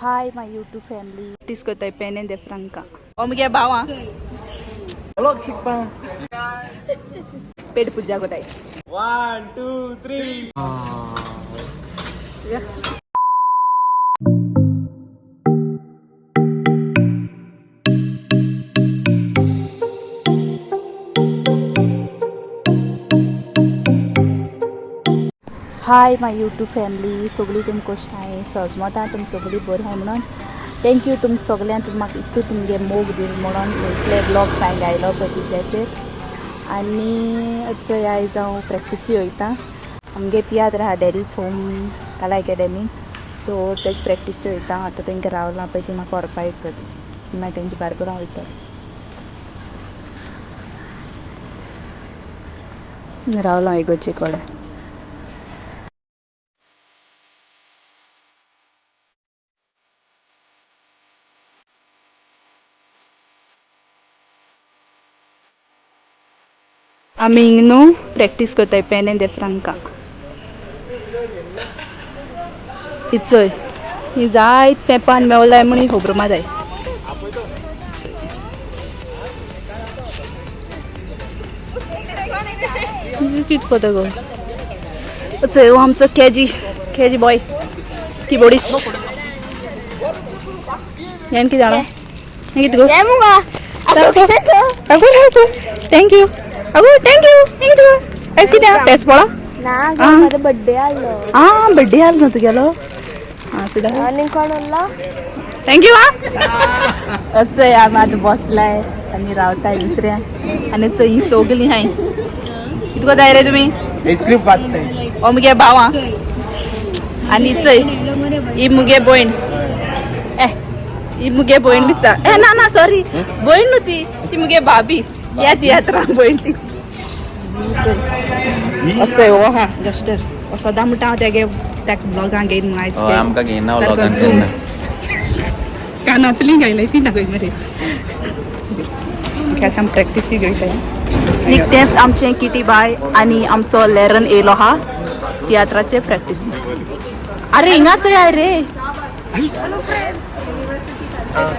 High my YouTube family. Practice करताय पेने दे Franca. ओ मुगे भावा. व्लॉग शिकपा. पेट पूजा करताय. 1 2 3. हाय my YouTube family, सगळीं तुम कशी आहाय? सजमता तुम सगळीं बरीं आहाय म्हणून thank you तुम सगळ्यांक. तुम म्हाका इतलो तुमगे मोग दिल म्हणून इतले ब्लॉग हांवें घायलो पळय तितल्याचेर. आनी चोय आयज हांव प्रॅक्टिसी वयता. आमगे तियात्र आहा डॅडीज होम कला एकेडमी, सो तेजी प्रॅक्टीस वयता. आतां तेंकां रावलां पळय, ती म्हाका व्हरपा येतली, मागीर तेंचे बारबर हांव वयता. रावलां इगोर्जे कडेन. आमी हिंग न्हू प्रॅक्टीस करताय पेने दे फ्रांका. ही चोय, ही जायत तेंपान मेवलाय म्हूण ही खबरो माराय. कित कोता गो? चोय, हो आमचो केजी केजी बॉय किबोर्डिस्ट. हें कितें जाणा, हें कितें गो? अगो thank you, अगो thank you. हें कितें गो? आयज कितें आहा? टेस्ट पळा ना गो, म्हाजो बड्डे आहलो. आं, बड्डे आसलो तुगेलो? आं, सुद्दां. आनी कोण उरलो? Thank you. आं, चोय आमी आतां बसलाय आनी रावताय दुसऱ्या. आनी चोय ही सोगलीं हाय. कितें कोताय रे तुमी? स्क्रिप्ट वाचताय. हो मुगे भाव आं. आनी चोय ही मुगे भयण. ए, ही मुगे भयण दिसता. ए ना ना, सॉरी, भयण न्हू ती, ती मुगे भाभी. ह्या तियात्रां भयण ती. चोय हो आहा जस्टर, हो सदां म्हणटा हांव तेगे तेका ब्लॉगां घेयन म्हूण. आयज हय, आमकां घेयना सारको व्लॉगान zoom. केन्ना. कानांतली घायलाय ती दाखय मरे. आतां प्रॅक्टिसूय घेयताय. निकतेंच आमचें किटी बाय आनी आमचो लेरन येयलो आहा तियात्राचे प्रॅक्टीस. अरे हिंगा चोय I रे.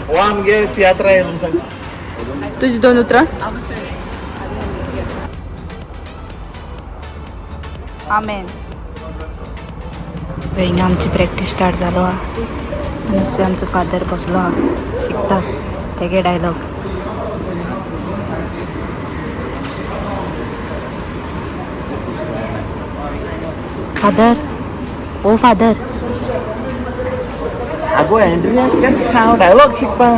हो आमगे तियात्र येयलो सांग. तुजी दोन उतरां. आमेन. हिंगा आमची प्रॅक्टीस स्टार्ट जालो आहा आनी चोय आमचो फादर बसलो आहा, शिकता तेगे डायलॉग. फादर, ओ फादर. अगो एंड्रिया, केस हांव डायलॉग शिकपा.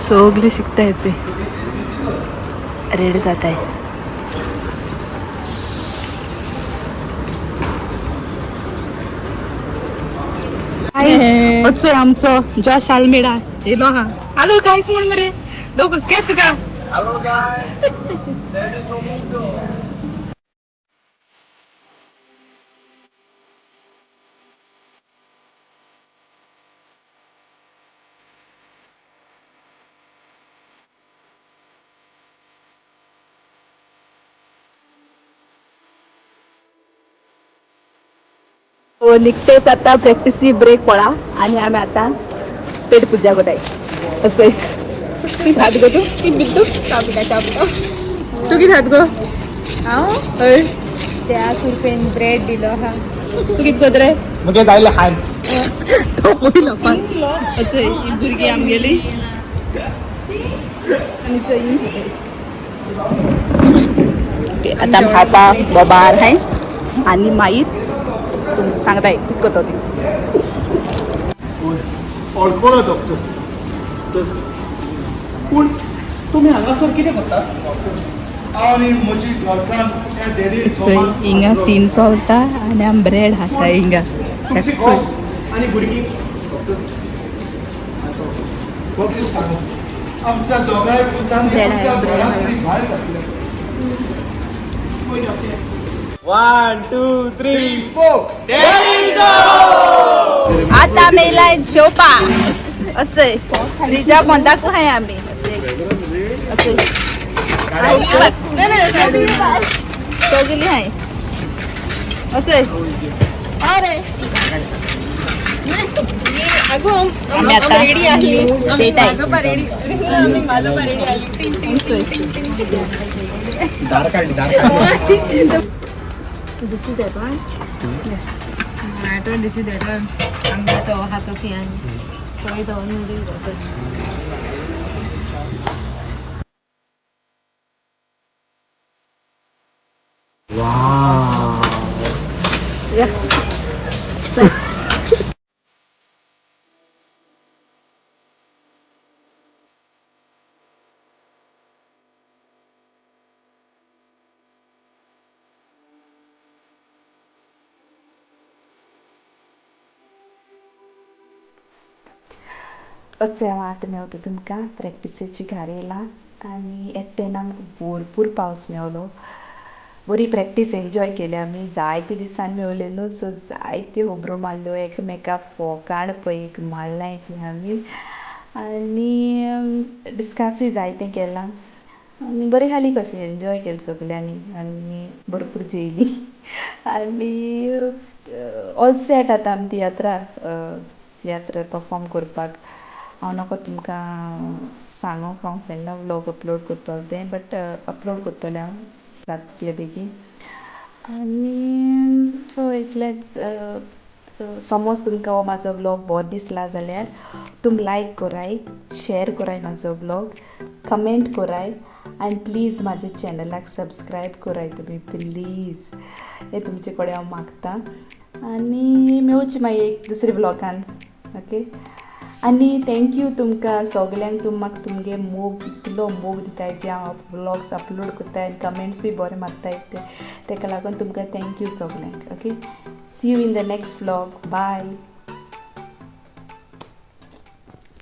सगळी शिकता हेचे, रेडी जाताय. चोय आमचो जॉश आल्मेडा येयलो आहा. हॅलो गायस म्हण मरे, लोक हुसकेत तुका. Hello guys, daddy's home. हो, निकतेच आतां प्रॅक्टिसी ब्रेक पळा आनी आमी आतां पेट पुजा कोताय. चोय, कितें खात गो तूं? कितें बित्तू? तूं कितें खात गो? हांव हय. त्या कुरपेन ब्रेड दिलो आहा. तूं कितें कोत रे? मुगे दायलो हाय. तो पयलो पण. चोय ही भुरगीं आमगेली आनी चोय ही. ओके, आतां आमी खावपा बोबार हाय आनी मागीर तुमकां सांगताय कितें कोतो ती. ऑडकोळो डॉक्टर, पूण तुमी हांगासर कितें करता? हांव आनी म्हजी घरकान्न त्या डॅडी. चोय हिंगा सीन चलता आनी आमी ब्रेड खाता हिंगा. तुमची चोय. घोव आनी भुरगीं? डॉक्टर सांगू, आमच्या दोगांय पुतांनी ब्रेड आमच्या आहे, ब्रेड आहे. घरांतली भायर घातल्या. 1 2 3 4. आता मेलाय झोपा. अचय रिजा पोंदाक हाय आमी. अचय सगळी हाय. अचय अरे अगो आमी आतां रेडी आसली जेयताय. रेडी रेडी आसली. दार काडली, दार काडली. This is that one. I told this is that one. आमकां तो हातो फियान पळय तो न्हू. Wow. अशें हांव आतां मेवता तुमकां प्रॅक्टिसेची घार येयला आनी येता तेन्ना आमकां भरपूर पावस मेवलो. बरी प्रॅक्टीस एन्जॉय केली आमी. जायते दिसान मेवले न्हू, सो जायत्यो होबरो मारल्यो एकामेका. फोकाण पळय एक मारलां आमी आनी डिस्कसूय जायतें केलां आनी बरें खाली कशें एन्जॉय केलें सगल्यांनी आनी भरपूर जेयली आनी ऑल सेट. आतां आमी तियात्राक तियात्र परफॉर्म करपाक. हांव नाका तुमकां सांगूंक हांव केन्ना व्लॉग अपलोड करतलें तें, बट अपलोड करतलें हांव जातलें बेगीन. आनी हय, इतलेंच. समज तुमकां हो म्हाजो व्लॉग बरो दिसला जाल्यार तुमी लायक कराय, शेर कराय म्हाजो व्लॉग, कमेंट कराय आनी प्लीज म्हाज्या चॅनलाक सबस्क्रायब कराय तुमी प्लीज. हें तुमचे कडेन हांव मागता आनी मेवची मागीर एक दुसरे व्लॉगान. ओके, आनी thank you तुमकां सगल्यांक. तुमी म्हाका तुमगे मोग, इतलो मोग दिताय जे हांव व्लॉग्स अपलोड करताय आनी कमेंट्सूय बरे मारताय ते, तेका लागून तुमकां thank you सगल्यांक. Okay, see you in the next vlog. Bye.